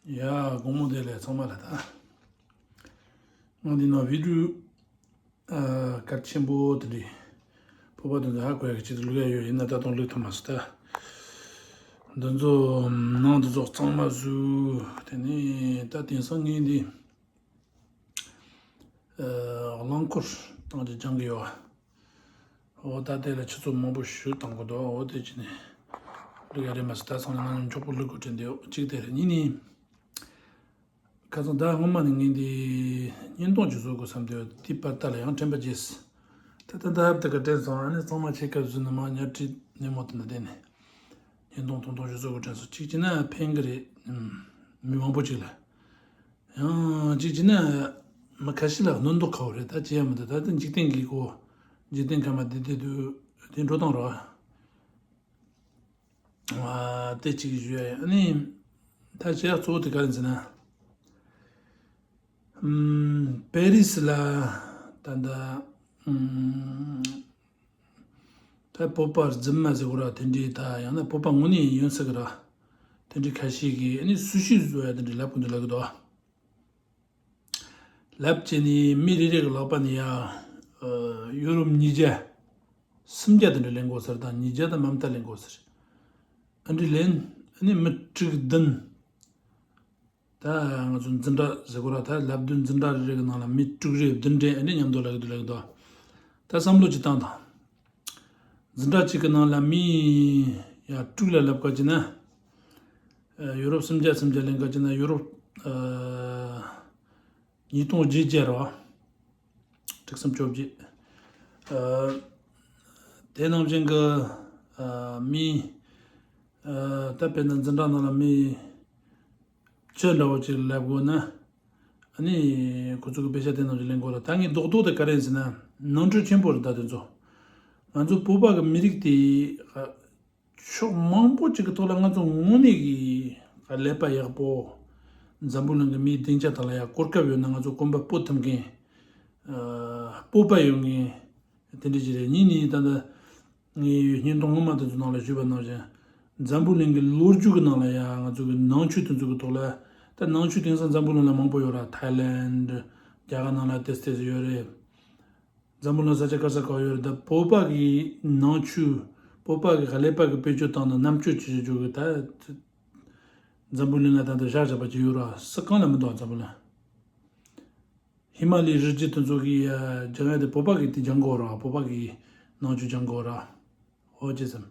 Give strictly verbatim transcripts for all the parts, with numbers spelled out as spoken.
ཡ། དགོང་མོ་བདེ་ལེགས་ཚང་མ་ལ། ད་ང་འདི་ནང་བི་ཌིའོ་ཨ་གལ་ཆེན་པོ་དེ་འདྲའི་བོད་པ་དེ་ཚོ་ཧ་གོ་ཡག་གི་ཆེད་དུ་བླུག་ཡ་ཡོད། ཡིན་ན་ད་དུང་བླུག་ཐུབ་མ་སོང་། ད་འདི་ཚོ་ནང་འདི་ཚོ་གཙང་མ་བཟོས། དེ་ནས་ད་དེང་སང་ངས་འདི་ཨ་རླངས་འཁོར་བཏང་རྒྱུ་སྦྱང་གི་ཡོད། འོ་ད་དེ་ལ་ཆུ་ཚོད་མང་པོ་ཞིག་བཏང་དགོས་འདུག་འོ་དེ་བྱས་ནས་བླུག་ཡ་རེད་མ་ཟད། ད་ཚང་མ་ནང་མགྱོགས་པོ་བླུག་དགོས་དྲན་འདུག་གཅིག་དེ་རེད། གཉིས་ནི། ཁ་སང་ཟླ་སྔོན་མ་ནས་ངས་འདི་བརྙན་ཐུང་ཅིག་བཟོ་དགོས་བསམ་དུས། དེའི་བར་ད་ལ་ཡང་དྲན་པ་བརྗེད། ད་ད་ད་ཧབ་ད་ག་དྲན་སོང་། ཨ་ནི་གཙང་མ་ཆེ་སྐབས་བཟོས་ནས་མ་ཉར་ཁྲིད་ནས་མོ་དེ་ན་བསྡད་ནས་བརྙན་ཐུང་ཐུང་ཐུང་ཅིག་བཟོ་དགོས་དྲན་སོང་། གཅིག་བྱས་ན་ཕན་གི་རེད། ཨུམ། མི་མང་པོ་ཅིག་ལ། ཡང་གཅིག་བྱས་ན་མི་ཁ་ཤས་ལ་གནོན་མདོག་ཁ་པོ་རེད། ད་བྱས་ཡ་མི་འདུག་ད་ལྟ་འཇིག་རྟེན་གྱི་སྒོ། འཇིག་རྟེན་ཁ་མ་བདེ་བདེ་དུས་དེ་འགྲོ་སྟངས་རེད་བ། ཨ། དེ་གཅིག་ཞུ་ཡ་ཡིན། ཨ་ནི་ད་བྱས་ཡ་གཙོ་བོ་དེ་ག་རེ་ཟེར་ན། ཨམ། པེ་རི་སི་ལ་ད་ལྟ་ཨམ། ད་བོད་པ་རྫུན་མ་ཟེར་དགོས་ར། དེ་འདྲའི་ད་ཡང་ན་བོད་པ་དངོས་གནས་ཡིན་ས་གི་ར། དེ་འདྲའི་ཁ་ཤས་ཀྱིས་ཨ་ནི་སུ་ཤི་བཟོ་ཡ་དེ་འདྲའི་ལབ་ཀྱི་འདུག་ལབ་ཀྱི་འདུག་ལབ་བྱས་ནས་མི་རེ་རེ་གི་ལག་པ་ནས་ཡ། ཨ། ཡུ་རོབ་ཉིས་བརྒྱ་སུམ་བརྒྱ་དེ་འདྲ་ལེན་དགོས་ཟེར་དང་། ཉིས་བརྒྱ་དང་མ་མཐའ་ལེན་དགོས་ཟེར། ཨ་འདྲ་ལེན། ཨ་ནི་མི་དྲུག་བདུན། ད་ང་ཚོ་འཛིན་གྲྭ་ཟེར་དགོས་ར། ད་ལབ་དུས་འཛིན་གྲྭ་རེ་རེ་གི་ནང་ལ་མི་དྲུག་རེ་བདུན་རེ་ཨ་འདྲ་མཉམ་དུ་ལབ་ཀྱི་འདུག་ལབ་ཀྱི་འདུག་ད་བསམ་བློ་ཅིག་བཏང་དང་། འཛིན་གྲྭ་གཅིག་གི་ནང་ལ་མི་ཡ་དྲུག་ལ་ལབ་ཀ་བྱས་ན། ཨ། ཡུ་རོབ་སུམ་བརྒྱ་སུམ་བརྒྱ་ལེན་ཀ་བྱས་ན་ཡུ་རོབ། ཨ། ཉིས་སྟོང་བརྒྱད་བརྒྱ་རེད་བ། དྲུག་གསུམ་བཅོ་བརྒྱད། ཨ། དེ་ནང་བཞིན་གི། ཨ། མི། ཨ། ད་དཔེར་ན་འཛིན་གྲྭ་ནང་ལ་མི་བཅུ་འདྲ་བོ་ཅིག་ལབ་དགོས་ན། ཨ་ནི་ཁོ་ཚོ་གི་དཔེ་ཆ་དེ་ནང་བཞིན་ལེན་དགོས་ར། ད་ངའི་རྡོག་རྡོག་དེ་ག་རེ་ཡིན་ཟེར་ན། ནོར་འཁྲུལ་ཆེན་པོ་རེད། ད་དེ་ཚོ་ང་ཚོ་བོད་པ་གི་མི་རིགས་དེ། ཨ། ཕྱོགས་མང་པོ་ཅིག་གི་ཐོག་ལ་ང་ཚོ་དངོས་གནས་ཀྱི་ཀླད་པ་ཡག་པོ། འཛམ་བུ་གླིང་གི་མིའི་སྡིངས་ཆ་དག་ལ་ཡ་གོ་སྐབས་ཡོད་ན་ང་ཚོ་གོམ་པ་སྤོ་ཐུབ་མཁན། ཨ། སྤོབས་པ་ཡོད་མཁན་དེ་འདྲ་ཅིག་རེད། གཉིས་ནི་ད་ལྟ་ངའི་བརྙན་ཐུང་སྔོན་མ་དེ་ཚོ་ནང་ལ་ཞུས་པ་ནང་བཞིན། འཛམ་བུ་གླིང་གི་ལོ་རྒྱུས་ཀྱི་ནང་ལ་ཡ་ང་ཚོ་གི་ནང་ཆོས་དེ་ཚོ་གི་ཐོག་ལ། ད་ནང་ཆོས་དེང་སང་འཛམ་བུ་གླིང་ལ་མང་པོ་ཡོད་ར། ཐའི་ལེནཌ། རྒྱ་གར་ནང་ལ་ཏོག་ཙམ་ཡོད་རེད། འཛམ་བུ་གླིང་ས་ཆ་ག་ས་ག་ཡོད་རེད། ད་བོད་པ་གི་ནང་ཆོས། བོད་པ་གི་ཀླད་པ་གི་བེད་སྤྱོད་བཏང་ན་རྣམ་དཔྱོད་ཅིག་བྱེད་རྒྱུ་གི་ད་འཛམ་བུ་གླིང་ལ་ད་ལྟ་བཞག་བཞག་པ་ཅིག་ཡོད་ར། སུ་གང་ལ་མི་འདུག་འཛམ་བུ་གླིང་། ཧི་མ་ལའི་རི་རྒྱུད་དེ་ཚོ་གི་ཨ་སྦྱང་ཡ་དེ་བོད་པ་གི་དེ་སྦྱང་དགོས་ར། བོད་པ་གི་ནང་ཆོས་སྦྱང་དགོས་ར། ཨོ་ཅེ་སམ།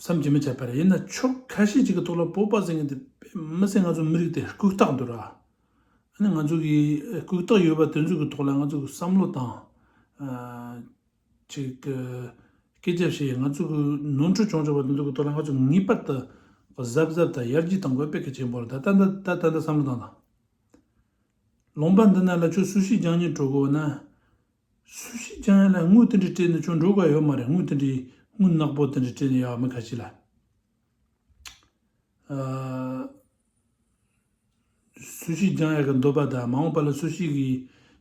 བསམ་གྱིས་མི་ཁྱབ་པ་རེད། ཡིན་ན་ཕྱོགས་ཁ་ཤས་ཅིག་གི་ཐོག་ལ་བོད་པ་ཟེར་མཁན་དེ་དཔེ་མི་སྲིད་ང་ཚོ་མི་རིགས་དེ་ལྐུགས་རྟགས་འདུག་ར། ཨ་ནི་ང་ཚོ་གི་ལྐུགས་རྟགས་ཡོད་པ་དེ་ཚོ་གི་ཐོག་ལ་ང་ཚོ་གི་བསམ་བློ་བཏང་། ཨ། ཅིག་སྐད་ཆ་བཤད། ང་ཚོ་གི་ནོར་འཁྲུལ་བྱུང་བྱུང་བ་དེ་ཚོ་གི་ཐོག་ལ་ང་ཚོ་ངེས་པར་དུ་གཟབ་གཟབ་དང་ཡར་རྒྱས་གཏོང་དགོས་དཔེ་གལ་ཆེན་པོ་རེད། ད་ད་ད་ད་ད་ད་བསམ་བློ་བཏང་དང་། ལུང་པ་འདི་ན་ལ་ཁྱོད་སུ་ཤི་རྒྱག་སྙིང་བྲོ་དགོས་ན། སུ་ཤི་རྒྱག་ཡ་ལ་དངུལ་དེ་འདྲ་སྤྲད་ནས་ཁྱོད་འགྲོ་དགོས་ཡོད་མ་རེད། དངུལ་དེ་འདྲའི་དངུལ་ནག་པོ་དེ་འདྲ་སྤྲད་ནས་ཡོད་མི་ཁ་ཤས་ལ། ཨ། སུ་ཤི་རྒྱག་ཡ་གི་འདོད་པ་དང་མ་འོངས་པ་ལ་སུ་ཤི་གི་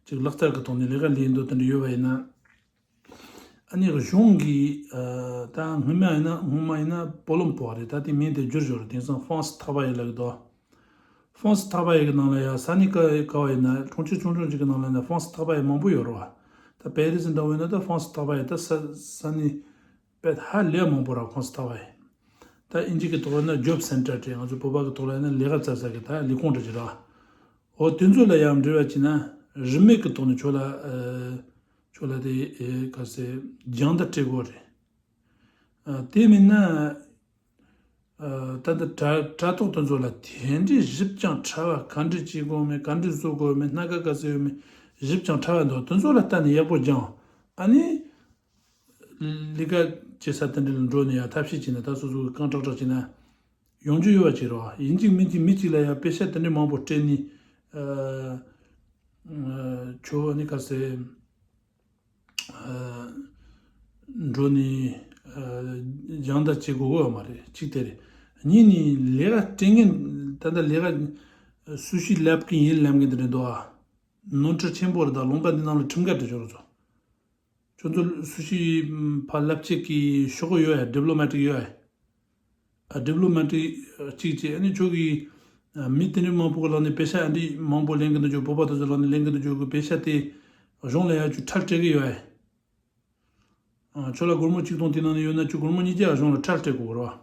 ཅིག་ལག་རྩལ་གི་ཐོག་ནས་ལས་ཀ་ལས་འདོད་དེ་འདྲ་ཡོད་པ་ཡིན་ན། ཨ་ནི་གཞུང་གིས། ཨ། ད་སྔོན་མ་ཡིན་ན་སྔོན་མ་ཡིན་ན་པོ་ལོམ་པོ་རེད། ད་དེ་མིང་དེ་བསྒྱུར་བཞག་རེད། དེང་སང་ཧྥང་སི་ཐག་པ་ཡི་ལབ་ཀྱི་འདུག་ཧྥང་སི་ཐག་པ་ཡི་གི་ནང་ལ་ཡ་ས་གནས་ག་ག་བ་ཡིན་ན། གྲོང་ཁྱེར་ཆུང་ཆུང་ཅིག་གི་ནང་ལ་ཡིན་ན་ཧྥང་སི་ཐག་པ་ཡི་མང་པོ་ཡོད་རེད་བ། ད་པེ་རི་སི་འདྲ་བོ་ཡིན་ན་ད་ཧྥང་སི་ཐག་པ་ཡི་ད་ས་ས་གནས་དཔེ་ཧ་ལས་མང་པོ་ར། ཧྥང་སི་ཐག་པ་ཡི། ད་ཨིན་ཇི་གི་ཐོག་ལ་ན་ཇོབ་སེན་ཊར་རེད། ང་ཚོ་བོད་པ་གི་ཐོག་ལ་ན་ལས་ཀ་བཙལ་ས་གི་ད་ལས་ཁུངས་འདྲ་ཅིག་ར། འོ་དེ་ཚོ་ལ་ཡང་འབྲེལ་བ་བྱས་ན་རིན་མེད་གི་ཐོག་ནས་ཁྱོད་ལ། ཨ། ཁྱོད་ལ་དེ། ཨེ། ག་ཟེ་སྦྱང་བརྡར་སྤྲད་དགོས་རེད། ཨ། དེ་མིན་ན། ཨ། ད་ལྟ་དྲ་དྲ་ཐོག་དེ་ཚོ་ལ་དེ་འདྲའི་ཞིབ་ཅིང་ཕྲ་བ་ག་འདྲ་བྱེད་དགོས་མེད། ག་འདྲ་བཟོ་དགོས་མེད། སྣ་ཁ་ག་ཟེ་ཡོད་མེད། ཞིབ་ཅིང་ཕྲ་བ་འདུག་དེ་ཚོ་ལ་ལྟ་ནས་ཡག་པོ་སྦྱང་། ཨ་ནི་ལས་ཀ་བྱེད་ས་དེ་འདྲ་ལ་འགྲོ་ནས་ཡ་ཐབས་ཤེས་བྱས་ན་ད་སོ་སོ་གི་རྐང་ཀྲག་ཀྲག་བྱས་ན་ཡོང་རྒྱུ་ཡོད་པ་ཅིག་རེད་བ། ཡིན་གཅིག་མིན་གཅིག་མི་གཅིག་ལ་ཡ་པེ་ཤ་དེ་འདྲ་མང་པོ་སྤྲད་ནས། ཨ། ཨ། ཁྱོད་ནི་ག་ཟེ། ཨ། འགྲོ་ནས། ཨ། སྦྱང་བརྡར་བྱེད་དགོས་ཀྱི་ཡོད་མ་རེད། གཅིག་དེ་རེད། གཉིས་ནི་ལས་ཀ་སྤྲད་མཁན། ད་ལྟ་ལས་ཀ་སུ་ཞིག་ལབ་ཀྱི་ཡིན་ལབ་མཁན་དེ་འདྲ་འདུག་ཨ། ནོར་འཁྲུལ་ཆེན་པོ་རེད། ད་ལུང་པ་འདི་ནང་ལ་ཁྲིམས་འགལ་འགྲོ་ཆོག་རེད་ཚོ། ཁྱོད་ཚོ་སུ་ཞིག་ཕར་ལབ་བྱེད་ཀྱི་ཤོག་གུ་ཡོད་ཨེ། ཌི་པི་ལོ་མེ་ཊིག་ཡོད་ཨེ། ཌི་པི་ལོ་མ་ཊི་གཅིག་བྱས། ཨ་ནི་ཁྱོད་ཀྱིས་མི་དེ་འདྲའི་མང་པོ་གི་ལག་ནས་པེ་ཤ་ཨ་འདྲའི་མང་པོ་ལེན་གི་འདུག་ཅོ། བོད་པ་དེ་ཚོ་ལག་ནས་ལེན་གི་འདུག་ཅོ་གི་པེ་ཤ་དེ་གཞུང་ལ་ཡ་ཁྱོད་ཁྲལ་སྤྲད་གི་ཡོད་ཨེ། ཨ། ཁྱོད་ལ་སྒོར་མོ་གཅིག་སྟོང་དེ་ནང་ནས་ཡོད་ན་ཁྱོད་སྒོར་མོ་ཉིས་བརྒྱ་གཞུང་ལ་ཁྲལ་སྤྲད་དགོས་རེད་བ།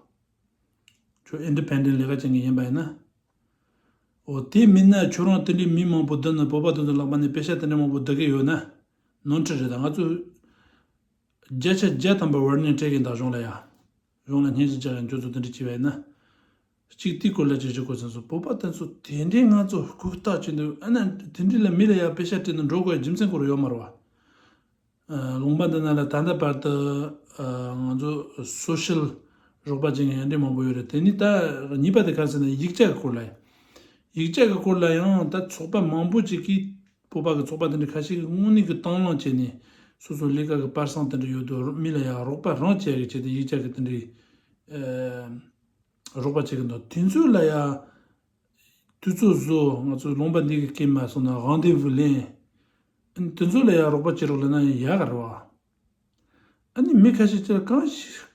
ཁྱོད་ཨིན་ཌི་པེན་ཌེན་ཊི་ལས་ཀ་བྱེད་མཁན་ཡིན་པ་ཡིན་ན། འོ་དེ་མིན་ན་ཁྱོད་རང་དེ་འདྲའི་མི་མང་པོ་བསྡུ་ན། བོད་པ་དེ་ཚོ་ལག་པ་ནས་པེ་ཤ་དེ་འདྲ་མང་པོ་བསྡུ་གི་ཡོད་ན་ནོར་འཁྲུལ་རེད། ད་ང་ཚོས་བརྒྱ་ཆ་བརྒྱ་ཐམ་པ་ཝར་ནིང་སྤྲད་གིན་ད་གཞུང་ལ་ཡ། གཞུང་ལ་སྙན་ཞུ་རྒྱག་གིན་ཁྱོད་ཚོ་དེ་འདྲ་བྱས་པ་ཡིན་ན། གཅིག་དེའི་སྐོར་ལ་ཅིག་ཞུ་དགོས་བསམ་སོང་། བོད་པ་དེ་ཚོ་དེ་འདྲའི་ང་ཚོ་ལྐུགས་རྟགས་ཅིག་འདུག་ཨ་ནི་དེ་འདྲའི་ལ་མི་ལ་ཡ་པེ་ཤ་སྤྲད་ན་འགྲོ་དགོས་རྒྱུ་མཚན་སྐོར་ཡོད་མ་རེད་བ། ཨ། ལུང་པ་འདི་ནང་ལ་ད་ལྟ་བར་དུ། ཨ། ང་ཚོ་སོ་ཤལ་རོགས་པ་བྱེད་མཁན་ཡང་འདྲ་མང་པོ་ཡོད་རེད། དེ་ནི་ད་གཉིས་པ་དེ་ག་རེ་ཟེར་ན་ཡིག་ཆ་གི་སྐོར་ལ་ཡིན། ཡིག་ཆ་གི་སྐོར་ལ་ཡང་ད་ཚོགས་པ་མང་པོ་ཅིག་གིས། བོད་པ་གི་ཚོགས་པ་དེ་འདྲ་ཁ་ཤས་ཀྱིས་དངོས་གནས་ཀྱི་དང་བླངས་བྱས་ནས་སོ་སོ་ལས་ཀ་གི་པར་སང་དེ་འདྲ་ཡོད་དུས་མི་ལ་ཡ་རོགས་པ་རང་བྱེད་ཀྱི་ཆེད་དུ་ཡིག་ཆ་གི་དེ་འདྲའི། ཨ། རོགས་པ་བྱེད་ཀྱི་འདུག་དེ་ཚོ་ལ་ཡ། དུས་ཚོད་བཟོ། ང་ཚོ་ལུང་པ་འདི་གི་སྐད་མ་སོང་ན་རང་དེ་བུ་ལེན། དེ་ཚོ་ལ་ཡང་རོགས་པ་བྱེད་རོགས་ལབ་ན་ཡག་ག་རེད་བ། ཨ་ནི་མི་ཁ་ཤས་ཅིག་ལ་གང་ཞིག་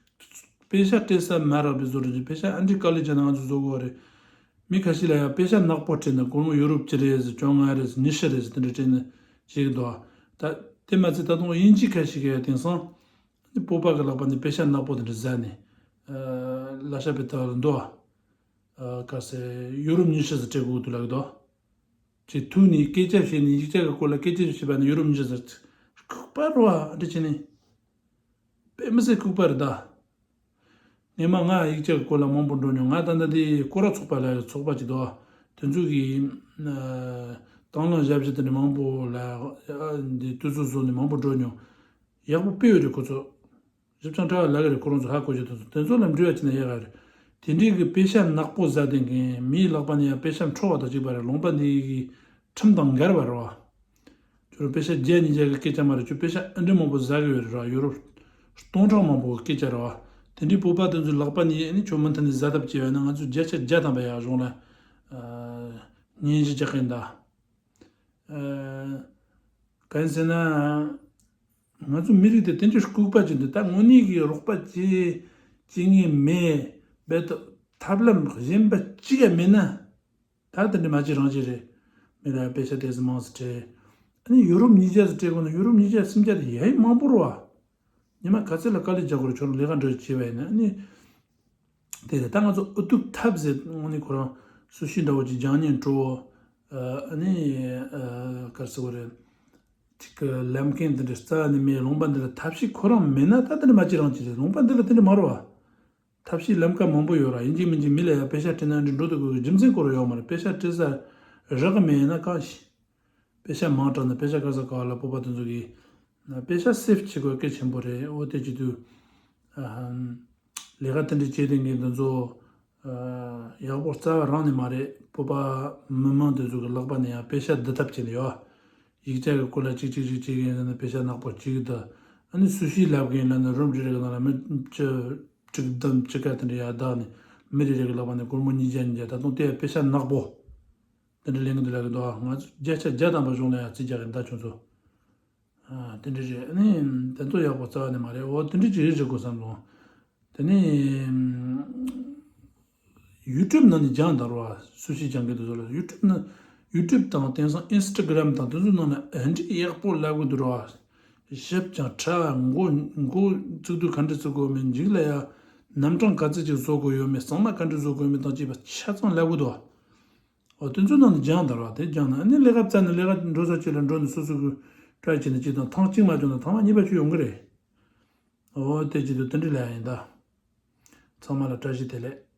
པེ་ཤ་སྤྲད་ས་མ་རག་པའི་བཟོ་འདྲ་ཅིག་པེ་ཤ་ཨ་འདྲའི་དཀའ་ལས་བརྒྱབ་ན་ང་ཚོ་བཟོ་དགོས་རེད། མི་ཁ་ཤས་ལ་ཡང་པེ་ཤ་ནག་པོ་སྤྲད་ན་སྒོར་མོ་ཡོ་རོབ་ཅི་རེད་ཟེར། བཅོ་ལྔ་རེད་ཟེར། ཉི་ཤུ་རེད་ཟེར། དེ་འདྲ་སྤྲད་ནས་བྱེད་ཀྱི་འདུག་ད་དེ་མ་ཚད་ད་དུང་དབྱིན་ཇི་ཁ་ཤས་ཀྱིས་དེང་སང་ནི་བོད་པ་གི་ལག་པ་ནས་པེ་ཤ་ནག་པོ་དེ་འདྲ་ཟ་ནས། ཨ། ལ་ཤ་པའི་ཐོག་ལ་འདུག་ཨ། ག་ཟེར། ཡོ་རོབ་ཉི་ཤུ་ཟེར་སྤྲད་དགོས་འདུག་ལབ་ཀྱི་འདུག་ཅེས་ཐུག་ནས་སྐད་ཆ་བཤད་ནས་ཡིག་ཆ་གི་སྐོར་ལ་སྐད་ཆ་བཤད་པ་ནི་ཡོ་རོབ་ཉི་ཤུ་ཟེར། ལྐུགས་པ་རེད་བ། ཨ་འདྲ་བྱས་ནས། དཔེ་མི་སྲིད་ལྐུགས་པ་རེད་ད། སྔོན་མ་ང་ཡིག་ཆ་གི་སྐོར་ལ་མང་པོ་འགྲོ་མྱོང་། ང་ད་ལྟ་འདི་སྐོར་ར་ཚོགས་པ་ལ་ཚོགས་པ་ཅིག་འདུག་དེ་ཚོ་གིས། ཨ། དང་བླངས་ཞབས་ཕྱི་དེ་འདྲ་མང་པོ་ལ། ཨ། འདི་དུས་ཚོད་བཟོས་ནས་མང་པོ་འགྲོ་མྱོང་། ཡག་པོ་དཔེ་ཡོད་རེད་ཁོ་ཚོ། ཞིབ་ཅིང་ཕྲ་བ་ལབ་ཀྱི་རེད། ཁོ་རང་ཚོ་ཧ་གོ་རྒྱུ་དེ་ཚོ། དེ་ཚོ་ལ་འབྲེལ་བ་བྱས་ན་ཡག་ག་རེད། དེ་འདྲའི་གི་པེ་ཤ་ནག་པོ་ཟ་བསྡད་མཁན་མིའི་ལག་པ་ནས་ཡང་པེ་ཤ་འཕྲོག་པ་དང་གཅིག་པ་རེད། ལུང་པ་འདི་གི་ཁྲིམས་དང་འགལ་བ་རེད་བ། ཁྱོད་རང་པེ་ཤ་བརྒྱ་ཉིས་བརྒྱ་གི་སྐད་ཆ་མ་རེད། ཁྱོད་པེ་ཤ་ཨ་འདྲ་མང་པོ་ཟ་གི་ཡོད་རེད་བ། ཡོ་རོབ་སྟོང་ཕྲག་མང་པོ་གི་སྐད་ཆ་རེད་བ། དེ་འདྲའི་བོད་པ་དེ་ཚོའི་ལག་པ་ནས་ཨ་ནི་ཁྱོད་མུ་མཐུད་ནས་ཟ་ཐབས་བྱས་པ་ན་ང་ཚོས་བརྒྱ་ཆ་བརྒྱ་ཐམ་པ་ཡར་གཞུང་ལ། ཨ། སྙན་ཞུ་རྒྱག་གི་ཡིན་ད། ཨ། གང་ཡིན་ཟེར་ན། ང་ཚོ་མི་རིགས་དེ་དེ་འདྲའི་ལྐུགས་པ་ཅིག་འདུག་ད་དངོས་གནས་ཀྱི་རོགས་པ་བྱེད་བྱེད་མཁན་མེད་པའི་ཐབས་ལམ་གཞན་པ་གཅིག་ཡང་མེད་ན། ད་དེ་འདྲ་མ་བྱེད་རང་བྱེད་རེད། མི་ལ་པེ་ཤ་དེ་ཙམ་མང་ཙམ་སྤྲད། ཨ་ནི་ཡོ་རོབ་ཉིས་བརྒྱ་ཙམ་སྤྲད་དགོས་ན་ཡོ་རོབ་ཉིས་བརྒྱ་སུམ་བརྒྱ་དེ་ཡ་ཡི་མང་པོ་རེད་བ། ཉི་མ་ག་ཚོད་ལ་དཀའ་ལས་རྒྱག་དགོས་རེད། ཁྱོད་རང་ལས་ཀ་འདྲ་བྱེད་པ་ཡིན་ན་ཨ་ནི། དེ་རེད། ད་ང་ཚོ་ཨུ་ཐུག་ཐབས་ཟེར་དངོས་གནས་ཁོ་རང་སུ་ཤི་འདྲ་བོ་ཅིག་སྦྱང་ཉན་འགྲོ། ཨ་ནི། ཨ། ག་རེ་ཟེར་དགོས་རེད། ཅིག་གི་ལམ་ཁན་འདི་འདྲ་རྩ་ནས་མེད། ལུང་པ་འདི་ལ་ཐབས་ཤེས་ཁོ་རང་མེད་ན་ད་དེ་འདྲ་མ་བྱེད་རང་བྱེད་རེད། ལུང་པ་འདི་ལ་དེ་འདྲ་མ་རེད་བ། ཐབས་ཤེས་ལམ་ཁ་མང་པོ་ཡོད་ར། ཡིན་གཅིག་མིན་གཅིག་མི་ལ་ཡ་པེ་ཤ་སྤྲད་ན་འདི་འགྲོ་དུ་དགོས་ཀྱི་རྒྱུ་མཚན་ཁོ་རང་ཡོད་མ་རེད། པེ་ཤ་སྤྲད་ས་རག་གི་མེད་ཡིན་ན་གང་ཤེས། པེ་ཤ་མང་དྲགས་ན་པེ་ཤ་ག་ས་ག་བ་ལ་བོད་པ་དེ་ཚོ་གིས་པེ་ཤ་སེབ་བྱེད་དགོས་གལ་ཆེན་པོ་རེད། འོ་དེ་བྱེད་དུས། ཨ་ཧམ། ལས་ཀ་དེ་འདྲ་བྱེད་བསྡད་མཁན་དེ་ཚོ། ཨ། ཡག་པོ་རྩ་བ་རང་ནས་མ་རེད། བོད་པ་མི་མང་དེ་ཚོ་གི་ལག་པ་ནས་ཡང་པེ་ཤ་བསྡུ་ཐབས་བྱས་ནས་ཡོད། ཡིག་ཆ་གི་སྐོར་ལ་གཅིག་གཅིག་གཅིག་བྱེད་མཁན་ཡིན་ན་པེ་ཤ་ནག་པོ་གཅིག་བསྡུ། ཨ་ནི་སུ་ཤི་ལབ་མཁན་ལབ་ན་རུམ་རེ་རེ་གི་ནང་ལ་མི་བཅུ་དྲུག་བདུན་བཅུ་ཁ་དེ་འདྲ་ཡར་བསྡད་ནས་མི་རེ་རེ་གི་ལག་པ་ནས་སྒོར་མོ་ཉིས་བརྒྱ་ཉིས་བརྒྱ། ད་དུང་དེ་ཡང་པེ་ཤ་ནག་པོ། དེ་འདྲ་ལེན་གི་འདུག་ལབ་གི་འདུག་ང་ཚོ་བརྒྱ་ཆ་བརྒྱ་ཐམ་པ་གཞུང་ལ་ཡང་རྩིས་རྒྱག་གི་ད་ཁྱོད་ཚོ། ཨ། དེ་འདྲ་རེད། ཨ་ནི་དེ་ཚོ་ཡག་པོ་རྩ་བ་ནས་མ་རེད། འོ་དེ་འདྲ་ཅིག་རེད་བྱེད་དགོས་བསམ་སོང་། དེ་ནས་ཡུ་ཊུབ་ནང་ནས་སྦྱང་དང་རོ། སུ་ཤི་སྦྱང་གི་འདུག་ཟེར་ལ། ཡུ་ཊུབ་ནང་། ཡུ་ཊུབ་དང་དེང་སང་ཨིན་སི་ཊ་གྷ་རམ་དང་དེ་ཚོ་ནང་ལ་ཨ་འདྲ་ཡག་པོ་ལབ་གི་འདུག་རོ། ཞིབ་ཅིང་ཕྲ་བ། མགོ་མགོ་བཙུགས་དུས་ག་འདྲ་བཙུགས་དགོས་མིན། མཇུག་ལ་ཡ་རྣམ་གྲངས་ག་ཚོད་ཅིག་བཟོ་དགོས་ཡོད་མེད། ཟ་མ་ག་འདྲ་བཟོ་དགོས་མིན་དང་བཅས་པ་ཆ་ཚང་ལབ་གི་འདུག་འོ་དེ་ཚོའི་ནང་ནས་སྦྱངས་དང་ར། དེ་སྦྱངས་ན་ཨ་ནི་ལས་ཀ་བཙལ་ནས་ལས་ཀ་འགྲོ་ས་ཅིག་ལ་འགྲོ་ནས་སོ་སོ་གི་try བྱས་ནས་ཅིག་དང་། ཐེངས་གཅིག་མ་བྱུང་ན་ཐེངས་མ་གཉིས་པ་ཅིག་ཡོང་གི་རེད། འོ་དེ་བྱེད་དུས་དེ་འདྲ་ལས་ཡིན་ད། ཚང་མ་ལ་བཀྲ་ཤིས་བདེ་ལེགས།